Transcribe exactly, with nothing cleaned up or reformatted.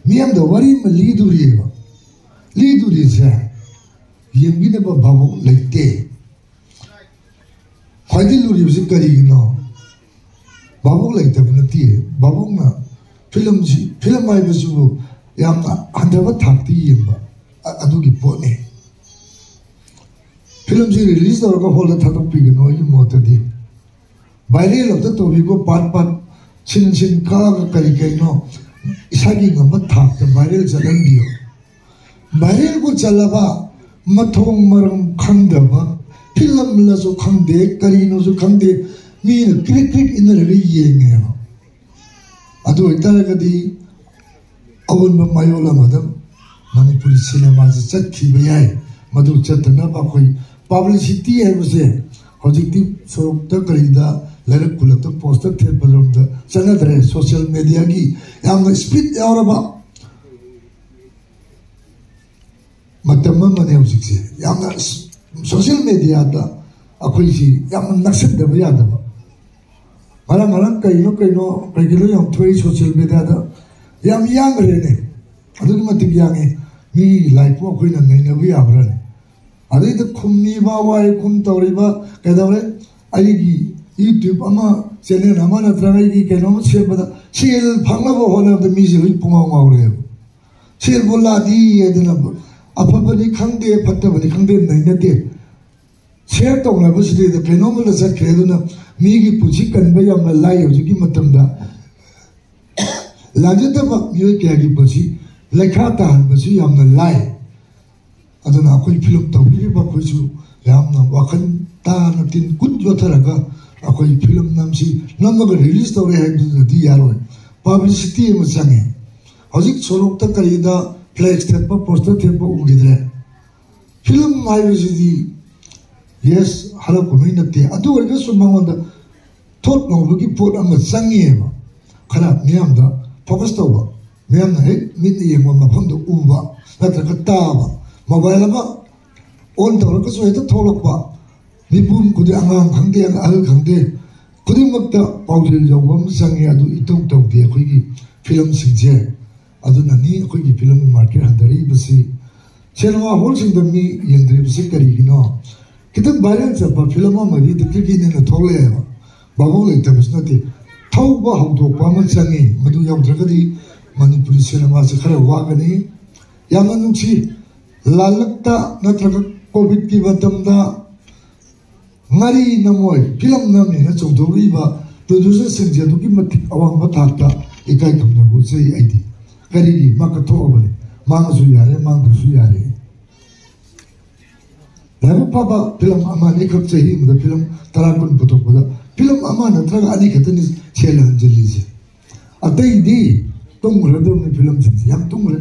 ꯃꯤꯌꯥꯝꯗ ꯋꯥꯔꯤ ꯑꯃ ꯂꯤꯗꯣꯔꯤꯑꯕ꯫ ꯂꯤꯗꯣꯔꯤꯁꯦ ꯌꯦꯡꯕꯤꯅꯕ ꯚꯥꯕꯣꯛ ꯂꯩꯇꯦ꯫ ꯈ꯭ꯋꯥꯏꯗꯒꯤ ꯂꯨꯔꯤꯕꯁꯤ ꯀꯔꯤꯒꯤꯅꯣ? ꯚꯥꯕꯣꯛ ꯂꯩꯇꯕ ꯅꯠꯇꯦ꯫ ꯚꯥꯕꯣꯛꯅ ꯐꯤꯂꯝꯁꯤ, ꯐꯤꯂꯝ ꯍꯥꯏꯕꯁꯤꯕꯨ ꯌꯥꯝꯅ ꯍꯟꯊꯕ ꯊꯥꯛꯇ ꯌꯦꯡꯕ, ꯑ-, ꯑꯗꯨꯒꯤ ꯄꯣꯠꯅꯤ꯫ ꯐꯤꯂꯝꯁꯤ ꯔꯤꯂꯤꯖ ꯇꯧꯔꯒ ꯍꯣꯜꯗ ꯊꯥꯗꯣꯛꯄꯤꯒꯅꯨ, ꯑꯩꯒꯤ ꯃꯣꯠꯇꯗꯤ꯫ ꯚꯥꯏꯔꯦꯜ ꯑꯝꯇ ꯇꯧꯕꯤꯈꯣ, ꯄꯥꯔꯠ ꯄꯥꯔꯠ, ꯁꯤꯟ ꯁꯤꯟ ꯀꯛꯑꯒ ꯀꯔꯤ ꯀꯔꯤꯅꯣ ꯏꯁꯥꯒꯤ ꯉꯝꯕ ꯊꯥꯛꯇ ꯚꯥꯏꯔꯦꯜ ꯆꯠꯍꯟꯕꯤꯌꯨ꯫ ꯚꯥꯏꯔꯦꯜꯕꯨ ꯆꯠꯂꯕ, ꯃꯊꯣꯡ ꯃꯔꯝ ꯈꯪꯗꯕ, ꯐꯤꯂꯝꯂꯁꯨ ꯈꯪꯗꯦ, ꯀꯔꯤꯅꯣꯁꯨ ꯈꯪꯗꯦ, ꯃꯤꯅ ꯀ꯭ꯔꯤꯛ ꯀ꯭ꯔꯤꯛ ꯏꯟꯅꯔꯒ ꯌꯦꯡꯉꯦꯕ꯫ ꯑꯗꯨ ꯑꯣꯏꯇꯥꯔꯒꯗꯤ ꯑꯑꯣꯟꯕ ꯃꯌꯣꯜ ꯑꯃꯗ ꯃꯅꯤꯄꯨꯔꯤ ꯁꯤꯅꯦꯃꯥꯁꯤ ꯆꯠꯈꯤꯕ ꯌꯥꯏ꯫ ꯃꯗꯨ ꯆꯠꯇꯅꯕ ꯑꯩꯈꯣꯏ ꯄꯕ꯭ꯂꯤꯁꯤꯇꯤ ꯍꯥꯏꯕꯁꯦ ꯍꯧꯖꯤꯛꯇꯤ ꯁꯣꯔꯣꯛꯇ ꯀꯔꯤꯗ ꯂꯩꯔꯛ ꯈꯨꯜꯂꯛꯇ ꯄꯣꯁꯇꯔ ꯊꯦꯠꯄꯔꯣꯝꯗ ꯆꯠꯅꯗ꯭ꯔꯦ꯫ ꯁꯣꯁꯤꯌꯦꯜ ꯃꯦꯗꯤꯌꯥꯒꯤ ꯌꯥꯝꯅ ꯁ꯭ꯄꯤꯠ ꯌꯥꯎꯔꯕ ꯃꯇꯝ ꯑꯃꯅꯦ ꯍꯧꯖꯤꯛꯁꯦ꯫ ꯌꯥꯝꯅ ꯁꯣꯁꯤꯌꯦꯜ ꯃꯦꯗꯤꯌꯥꯗ ꯑꯩꯈꯣꯏꯁꯤ ꯌꯥꯝꯅ ꯅꯛꯁꯤꯟꯗꯕ ꯌꯥꯗꯕ꯫ ꯉꯔꯥꯡ ꯉꯔꯥꯡ ꯀꯩꯅꯣ ꯀꯩꯅꯣ ꯀꯩ ꯀꯩꯅꯣ ꯌꯥꯝ ꯊꯣꯛꯏ ꯁꯣꯁꯤꯌꯦꯜ ꯃꯦꯗꯤꯌꯥꯗ꯫ ꯌꯥꯝ ꯌꯥꯡꯈ꯭ꯔꯦꯅꯦ꯫ ꯑꯗꯨꯛꯀꯤ ꯃꯇꯤꯛ ꯌꯥꯡꯉꯤ꯫ ꯃꯤꯒꯤ ꯂꯥꯏꯐꯄꯨ ꯑꯩꯈꯣꯏꯅ ꯅꯩꯅꯕ ꯌꯥꯕ꯭ꯔꯥꯅꯦ? ꯑꯗꯩꯗ ꯈꯨꯝꯃꯤꯕ, ꯋꯥꯍꯩ ꯈꯨꯝ ꯇꯧꯔꯤꯕ, ꯀꯩꯗꯧꯔꯦ? ꯑꯩꯒꯤ ꯌꯨꯇ꯭ꯌꯨꯕ ꯑꯃ, ꯆꯦꯅꯦꯜ ꯑꯃ ꯅꯠꯇ꯭ꯔꯒ ꯑꯩꯒꯤ ꯀꯩꯅꯣꯝ ꯁꯦꯝꯕꯗ ꯁꯦꯜ ꯐꯪꯅꯕ ꯍꯣꯠꯅꯕꯗ ꯃꯤꯁꯦ ꯍꯧꯖꯤꯛ ꯄꯨꯡꯉꯥꯎ ꯉꯥꯎꯔꯦꯕ꯫ ꯁꯦꯜꯕꯨ ꯂꯥꯛꯏ ꯍꯥꯏꯗꯅ ꯑꯐꯕꯅꯤ ꯈꯪꯗꯦ, ꯐꯠꯇꯕꯅꯤ ꯈꯪꯗꯦ, ꯅꯩꯅꯗꯦ꯫ ꯁꯤꯌꯔ ꯇꯧꯅꯕꯁꯤꯗꯩꯗ ꯀꯩꯅꯣꯝꯃꯗ ꯆꯠꯈ꯭ꯔꯦ꯫ ꯑꯗꯨꯅ ꯃꯤꯒꯤ ꯄꯨꯟꯁꯤ ꯀꯟꯕ ꯌꯥꯝꯅ ꯂꯥꯏ ꯍꯧꯖꯤꯛꯀꯤ ꯃꯇꯝꯗ꯫ ꯂꯥꯟꯖꯗꯕ ꯃꯤꯑꯣꯏ ꯀꯌꯥꯒꯤ ꯄꯨꯟꯁꯤ ꯂꯩꯈꯥ ꯇꯥꯍꯟꯕꯁꯨ ꯌꯥꯝꯅ ꯂꯥꯏ꯫ ꯑꯗꯨꯅ ꯑꯩꯈꯣꯏ ꯐꯤꯂꯝ ꯇꯧꯕꯤꯔꯤꯕ ꯑꯩꯈꯣꯏꯁꯨ ꯌꯥꯝꯅ ꯋꯥꯈꯜ ꯇꯥꯅ ꯇꯤꯟ ꯀꯨꯠ ꯌꯣꯠꯊꯔꯒ ꯑꯩꯈꯣꯏ ꯐꯤꯂꯝ ꯅꯝꯁꯤ, ꯅꯝꯃꯒ ꯔꯤꯂꯤꯖ ꯇꯧꯔꯦ ꯍꯥꯏꯕꯗꯨꯅꯗꯤ ꯌꯥꯔꯣꯏ꯫ ꯄꯕ꯭ꯂꯤꯁꯤꯇꯤ ꯑꯃ ꯆꯪꯉꯦ꯫ ꯍꯧꯖꯤꯛ ꯁꯣꯔꯣꯛꯇ ꯀꯔꯤꯗ ꯐ꯭ꯂꯦꯛꯁ ꯊꯦꯠꯄ, ꯄꯣꯁꯇꯔ ꯊꯦꯠꯄ ꯎꯈꯤꯗ꯭ꯔꯦ꯫ ꯐꯤꯂꯝ ꯍꯥꯏꯕꯁꯤꯗꯤ, ꯌꯦꯁ, ꯍꯔꯥꯎ ꯀꯨꯝꯍꯩ ꯅꯠꯇꯦ, ꯑꯗꯨ ꯑꯣꯏꯔꯒꯁꯨ ꯃꯉꯣꯟꯗ ꯊꯣꯠ ꯂꯧꯕꯒꯤ ꯄꯣꯠ ꯑꯃ ꯆꯪꯉꯤꯑꯕ꯫ ꯈꯔ ꯃꯤꯌꯥꯝꯗ ꯐꯣꯀꯁ ꯇꯧꯕ, ꯃꯤꯌꯥꯝꯅ ꯍꯦꯛ ꯃꯤꯠꯅ ꯌꯦꯡꯕ ꯃꯐꯝꯗ ꯎꯕ ꯅꯠꯇ꯭ꯔꯒ ꯇꯥꯕ꯫ ꯃꯣꯕꯥꯏꯜ ꯑꯃ ꯑꯣꯟ ꯇꯧꯔꯒꯁꯨ ꯍꯦꯛꯇ ꯊꯣꯛꯂꯛꯄ, ꯃꯤꯄꯨꯝ ꯈꯨꯗꯤꯡ, ꯑꯉꯥꯡ ꯈꯪꯗꯦ, ꯑꯍꯜ ꯈꯪꯗꯦ, ꯈꯨꯗꯤꯡꯃꯛꯇ ꯄꯥꯎꯖꯦꯜ ꯌꯧꯕ ꯑꯃ ꯆꯪꯉꯤ꯫ ꯑꯗꯨ ꯏꯇꯧ ꯇꯧꯗꯦ ꯑꯩꯈꯣꯏꯒꯤ ꯐꯤꯂꯝꯁꯤꯡꯁꯦ꯫ ꯑꯗꯨꯅꯅꯤ ꯑꯩꯈꯣꯏꯒꯤ ꯐꯤꯂꯝꯒꯤ ꯃꯥꯔꯀꯦꯠ ꯍꯟꯊꯔꯛꯏꯕꯁꯤ꯫ ꯁꯤꯅꯦꯃꯥ ꯍꯣꯜꯁꯤꯡꯗ ꯃꯤ ꯌꯦꯡꯗ꯭ꯔꯤꯕꯁꯤ ꯀꯔꯤꯒꯤꯅꯣ? ꯈꯤꯇꯪ ꯚꯥꯏꯔꯦꯜ ꯆꯠꯄ ꯐꯤꯂꯝ ꯑꯃꯗꯤ ꯗꯤꯛꯇꯔꯒꯤꯅꯦꯅ ꯊꯣꯛꯂꯛꯑꯦꯕ, ꯚꯥꯕꯣꯛ ꯂꯩꯇꯕꯁꯨ ꯅꯠꯇꯦ꯫ ꯊꯧꯕ ꯍꯧꯗꯣꯛꯄ ꯑꯃ ꯆꯪꯉꯤ, ꯃꯗꯨ ꯌꯥꯎꯗ꯭ꯔꯒꯗꯤ ꯃꯅꯤꯄꯨꯔꯤ ꯁꯤꯅꯦꯃꯥꯁꯦ ꯈꯔ ꯋꯥꯒꯅꯤ꯫ ꯌꯥꯝꯅ ꯅꯨꯡꯁꯤ꯫ ꯂꯥꯜꯂꯛꯇ ꯅꯠꯇ꯭ꯔꯒ ꯀꯣꯚꯤꯗꯀꯤ ꯃꯇꯝꯗ ꯉꯥꯔꯤ ꯅꯝꯃꯣꯏ ꯐꯤꯂꯝ ꯅꯝꯃꯦꯅ ꯆꯣꯡꯊꯣꯛꯂꯛꯏꯕ ꯄ꯭ꯔꯣꯗ꯭ꯌꯨꯁꯔꯁꯤꯡꯁꯦ ꯑꯗꯨꯛꯀꯤ ꯃꯇꯤꯛ ꯑꯋꯥꯡꯕ ꯊꯥꯛꯇ ꯏꯀꯥꯏ ꯈꯨꯝꯅꯕ ꯎꯠꯆꯩ꯫ ꯑꯩꯗꯤ ꯀꯔꯤꯒꯤ ꯃꯥ ꯀꯠꯊꯣꯛꯑꯕꯅꯤ? ꯃꯥꯡꯉꯁꯨ ꯌꯥꯔꯦ, ꯃꯥꯡꯗ꯭ꯔꯁꯨ ꯌꯥꯔꯦ꯫ ꯂꯥꯏꯕꯛ ꯐꯕ ꯐꯤꯂꯝ ꯑꯃ ꯑꯅꯤꯈꯛ ꯆꯍꯤ ꯑꯃꯗ ꯐꯤꯂꯝ ꯇꯔꯥ ꯀꯨꯟ ꯄꯨꯊꯣꯛꯄꯗ ꯐꯤꯂꯝ ꯑꯃ ꯅꯠꯇ꯭ꯔꯒ ꯑꯅꯤ ꯈꯛꯇꯅꯤ ꯁꯦꯜ ꯍꯟꯖꯤꯜꯂꯤꯁꯦ꯫ ꯑꯇꯩꯗꯤ ꯇꯨꯝꯈ꯭ꯔꯗꯕꯅꯤ ꯐꯤꯂꯝꯁꯤꯡꯁꯦ, ꯌꯥꯝ ꯇꯨꯝꯈ꯭ꯔꯦ꯫